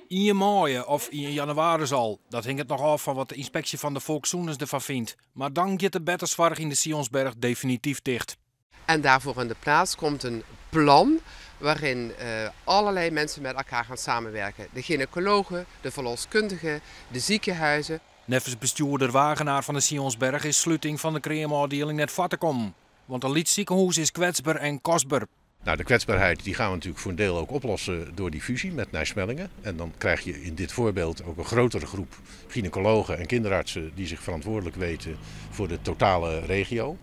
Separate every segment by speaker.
Speaker 1: Ien maaie of ien jannewaris al, dat hinget noch ôf fan wat de ynspeksje fan de Folkssûnens derfan fynt. Mar dan giet de bertesoarch yn de Sionsberg definityf ticht.
Speaker 2: En daarvoor in de plaats komt een plan waarin allerlei mensen met elkaar gaan samenwerken. De gynaecologen, de verloskundigen, de ziekenhuizen.
Speaker 1: Neffens bestjoerder Wagenaar fan de Sionsberg is sluting fan de kreamôfdieling net foar te kommen. Want in lyts sikehûs is kwetsber en kostber.
Speaker 3: Nou, de kwetsbaarheid die gaan we natuurlijk voor een deel ook oplossen door die fusie met Nij Smellinghe. En dan krijg je in dit voorbeeld ook een grotere groep gynaecologen en kinderartsen die zich verantwoordelijk weten voor de totale regio.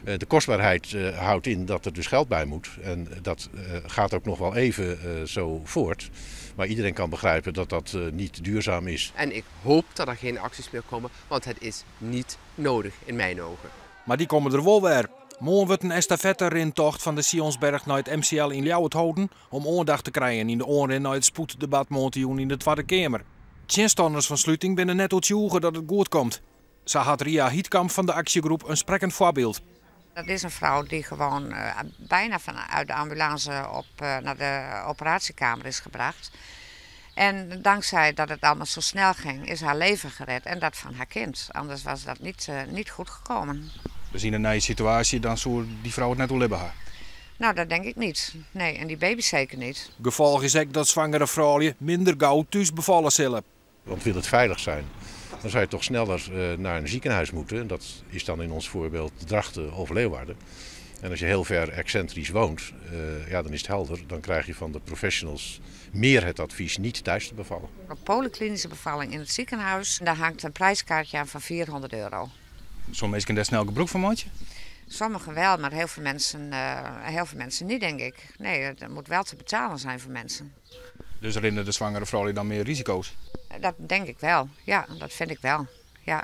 Speaker 3: De kostbaarheid houdt in dat er dus geld bij moet. En dat gaat ook nog wel even zo voort. Maar iedereen kan begrijpen dat dat niet duurzaam is.
Speaker 2: En ik hoop dat er geen acties meer komen, want het is niet nodig in mijn ogen.
Speaker 1: Mar dy komme der wol wer. Moarn wurdt in estafette-rintocht fan de Sionsberg nei it MCL yn Ljouwert holden om oandacht te krijen yn de oanrin nei it spoeddebat moarntejûn yn de Twadde Keamer. Tsjinstanners fan sluting binne net oertsjûge dat it goed komt. Sa hat Ria Hietkamp fan de aksjegroep in sprekkend foarbyld.
Speaker 4: Dat is een vrouw die gewoon bijna vanuit de ambulance naar de operatiekamer is gebracht. En dankzij dat het allemaal zo snel ging, is haar leven gered en dat van haar kind. Anders was dat niet goed gekomen.
Speaker 1: Dus yn in nije situaasje dan soe dy frou it net oerlibbe ha?
Speaker 4: Nou, dat denk ik niet. Nee, en die baby zeker niet.
Speaker 1: Gefolch is ek dat swangere froulju minder gau thús befalle sille.
Speaker 3: Want wil het veilig zijn, dan zou je toch sneller naar een ziekenhuis moeten. En dat is dan in ons voorbeeld Drachten of Leeuwarden. En als je heel ver excentrisch woont, ja, dan is het helder. Dan krijg je van de professionals meer het advies niet thuis te bevallen.
Speaker 4: Een polyklinische bevalling in het ziekenhuis, daar hangt een prijskaartje aan van €400.
Speaker 1: Soene minsken dêr snel gebrûk fan meitsje?
Speaker 4: Sommigen wel, maar heel veel mensen niet, denk ik. Nee, het moet wel te betalen zijn voor mensen.
Speaker 1: Dus rinne de swangere froulju dan mear risiko's?
Speaker 4: Dat denk ik wel, ja, dat vind ik wel, ja.